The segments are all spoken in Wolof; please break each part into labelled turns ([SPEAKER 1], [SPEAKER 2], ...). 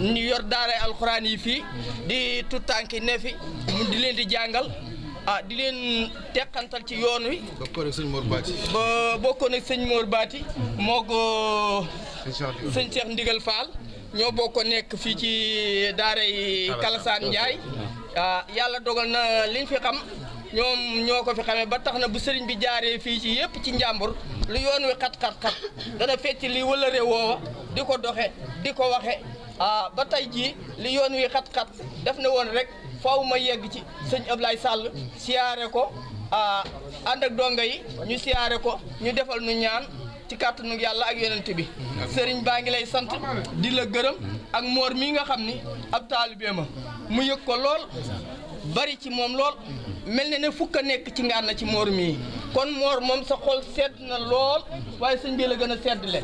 [SPEAKER 1] ñu yor daara alxuraan yi fii di tutànki ne fi mu di leen di jàngal di leen teqantal ci yoon wi.
[SPEAKER 2] bokkoon ak sëñ Mor Baati.
[SPEAKER 1] bokkoon ak sëñ Mor Baati moo ko sëñ Cheikh Ndigal Fall ñoo bokk nekk fii ci daaray Kalasaan Ndiaye yàlla dogal na liñ fi xam ñoom ñoo ko fi xamee ba tax na bu sëriñ bi jaaree fii ci yëpp ci njàmbur lu yoon wi xat dana fecc li wala réewoo di ko doxe di ko waxe ba tey jii li yoon wi xat def na woon rek faaw ma yegg ci sëñ Ablaye Sall siyaare ko ànd ak donga yi ñu siyaare ko ñu defal nu ñaan ci kàttanu yàlla ak yonent bi sëriñ baa ngi lay sant di la gërëm ak moor mi nga xam ni ab taalibe ma mu yëg ko lool bari ci moom lool mel ne fukk a nekk ci ngaan na ci moor mii kon moor moom sa xol sedd na lool waaye sëñ bi la gën a sedd le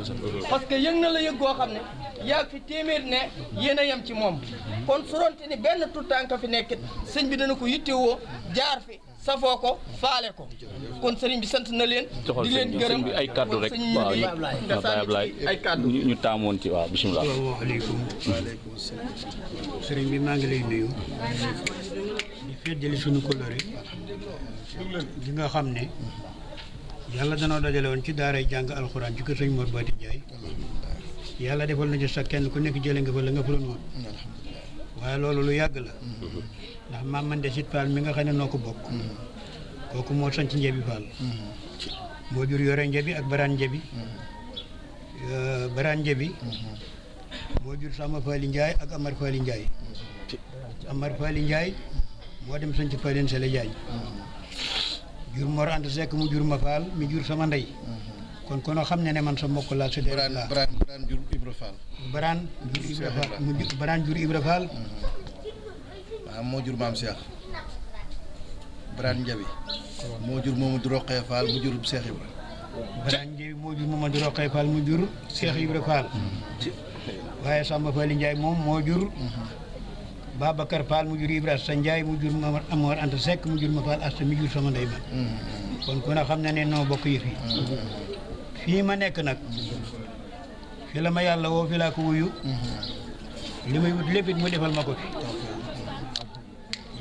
[SPEAKER 1] parce que yëg na la yëg goo xam ne yaa fi téeméer ne yéen a yem ci moom kon su doonte ni benn tuutànk fi nekkit sëñ bi dana ko yittewoo jaar fi safoo ko faale ko kon sëriñ bi sant na leen di leen gërëm
[SPEAKER 3] bi ay kaddu rek waaw nga sànni
[SPEAKER 1] ay kaddu
[SPEAKER 3] ñu taamoon ci waaw bisimilah.
[SPEAKER 4] asalaamaaleykum. waaleykum salaam. sëriñ bi maa ngi lay nuyu di feddali sunu kóllëre gi nga xam ne yàlla danoo dajale woon ci daaray jàng alxuraan ci kër sëñ Mor Baati Ndiaye yàlla defal na ci sax kenn ku nekk jële nga fa la nga fa doon wut waaye loolu lu yàgg la ndax maam man de sit Fall mi nga xam ne noo ko bokk kooku moo sanc Njebi Fall moo jur Yore Njebi ak Baraan Njebi Baraan Njebi moo jur Sama Faali Ndiaye ak Amar Faali Ndiaye Amar Faali Ndiaye moo dem sanc Faleen Sele Diagne jur Mor Anta Seck mu jur ma Fall mi jur sama ndey kon kono xam ne ne man sa mbokk laa sa deret laa
[SPEAKER 2] Baraan jur Ibra Fall.
[SPEAKER 4] Baraan jur Ibra Fall Baraan jur Ibra Fall
[SPEAKER 2] waaw moo jur maam Cheikh Baraan Njabi moo jur Mamadou Roqee Fall mu jur Cheikh Ibra.
[SPEAKER 4] Baraan Njabi moo jur Mamadou Roqee Fall mu jur Cheikh Ibra Fall waaye Samba Faali Ndiaye moom moo jur Babacar Fall mu jur Ibra Sa Ndiaye mu jur Amor Anta Seck mu jur ma Fall Asta mi jur sama ndey ma kon ku ne xam na ne noo bokk yëf yi fii ma nekk nag fi la ma yàlla woo fi laa ko wuyu li may wut lépp it mu defal ma ko fi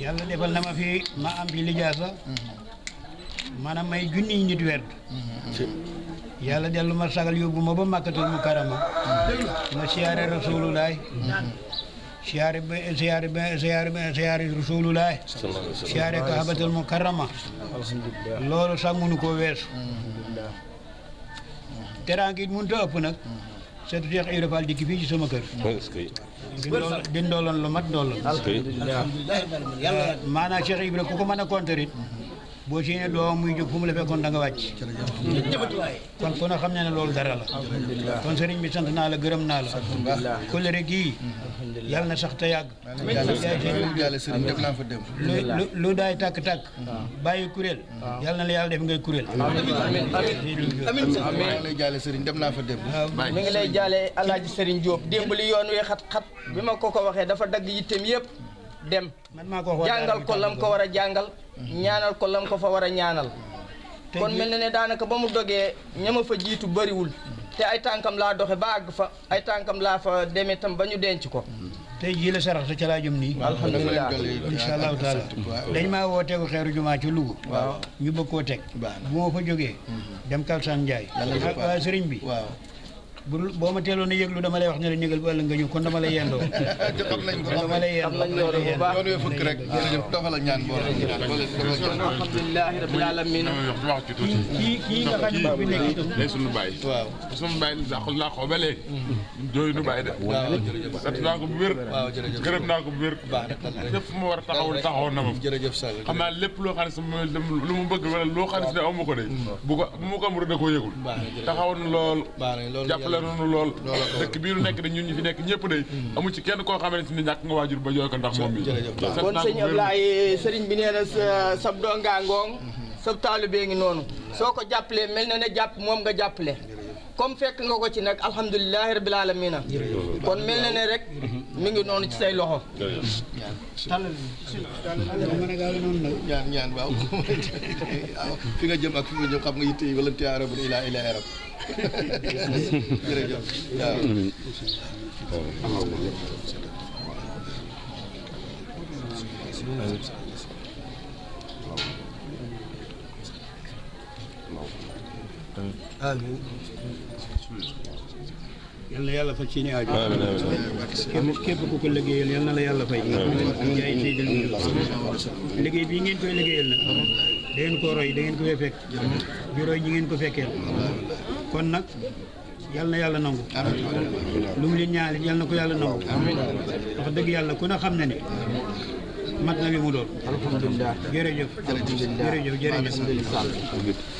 [SPEAKER 4] yàlla defal na ma fi ma am fi lijaasa maanaam may junniy nit werd yàlla dellu ma sagal yóbbu ma ba Makkatul Mukarrama ma siyaare Rasulullaay siyaare Rasulullaay siyaare Kaabatul Mukarrama loolu sax mënu koo weesu teraanga it mënut a ëpp nag seetu Cheikh Ibra Fall dikk fii ci sama kër di ndooloon lu mat ndooloon maanaam Cheikh Ibra ku ko mën a kontar it boo ci ne doo muy jóg fu mu la fekkoon da nga wàcc kon kon a xam ne ne loolu dara la kon sëriñ bi sant naa la gërëm naa la kóllëre gii yàlla na sax te yàgg lu daay tàkk-tàkk bàyyi kuréel yàlla na la yàlla def ngay kuréel
[SPEAKER 2] lay jaale sëriñ dem naa fa dem.
[SPEAKER 1] mi ngi lay jaale Alaaji Sëriñ Diop démb li yoon wi xat-xat bi ma ko waxee dafa dagg yitteem yëpp dem jàngal ko lam ko war a jàngal ñaanal ko lam ko fa war a ñaanal kon mel na ne daanaka ba mu dogee ñama fa jiitu bëriwul te ay tànkam laa doxe ba àgg fa ay tànkam laa fa demee tam ba ñu denc ko
[SPEAKER 4] tey jii la sarax sa ca laa jëm nii
[SPEAKER 1] alhamdulilah
[SPEAKER 4] incha allahu taala dañ maa woo tegu xeeru jumaa ci Louga
[SPEAKER 2] waaw
[SPEAKER 4] ñu bëgg koo teg bu ma fa jógee dem Kalsaan Ndiaye waa sëriñ bi
[SPEAKER 2] waaw
[SPEAKER 4] boo ma teeloon a yëglu dama lay wax ne la ñëgal bu ëllëg nga ñëw kon dama lay yendoo
[SPEAKER 2] xam nañ ko
[SPEAKER 4] dama lay yendoo
[SPEAKER 2] yoon wi fukk rek jërëjëf dafal ak ñaan
[SPEAKER 1] alhamdulilah rabbil alamin
[SPEAKER 5] wax ci tuuti
[SPEAKER 4] kii nga xam ne bi nekk itam
[SPEAKER 5] day sunu bàyyi
[SPEAKER 2] waaw
[SPEAKER 5] sunu bàyyi saxul laa xoo ba léegi jooyu nu bàyyi de sant naa ko bu wér
[SPEAKER 2] waaw jërëjëf
[SPEAKER 5] gërëm naa ko bu wér lépp fu ma war a taxawul taxaw na ma
[SPEAKER 2] jërëjëf Sall
[SPEAKER 5] xam naa lépp loo xam ne sama lu mu bëgg wala loo xam ne aw ma ko de bu mu ko amul da koo yëgul taxaw na lool jàppale nañu lool dëkk bii nu nekk de ñun ñi fi nekk ñëpp de amu ci kenn koo xamante ni ñàkk nga waajur ba jooy ko ndax moom mi
[SPEAKER 1] kon sëñ Ablaye sëriñ bi nee na sab dongaa ngoong sab taalibee ngi noonu soo ko jàppalee mel na ne jàpp moom nga jàppale comme fekk nga ko ci nag alhamdulilahi rabbil alamina kon mel na ne rek mi ngi noonu ci say loxo
[SPEAKER 2] ñaan waaw fi nga jëm ak fi nga jëm xam nga yitte yi wala tiyaara bu ilaa ilaa arab jërëjëf waaw.
[SPEAKER 4] amiin. yal na yàlla faj seeni aajo. képp ku ko liggéeyal yal na la yàlla fay. jaay Seydil liggéey bii ngeen koy liggéeyal na da ngeen ko roy da ngeen ko fekk bi roy ñi ngeen ko fekkeel kon nag yal na yàlla nangu lu mu leen ñaanal yal na ko yàlla nangu wax dëgg yàlla ku ne xam na ne mat na li mu doon. alhamdulilah jërëjëf. jërëjëf jërëjëf.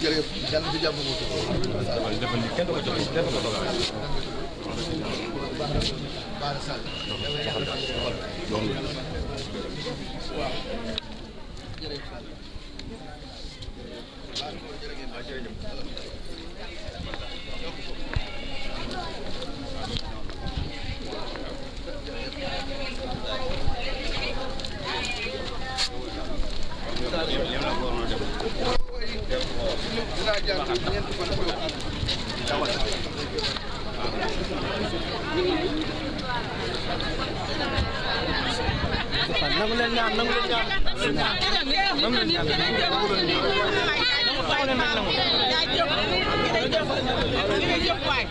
[SPEAKER 2] jërëjëf yàlla di jàmm ko.
[SPEAKER 1] nangu leen ñaan nangu leen ñaan nangu leen ñaan jërëjëf waay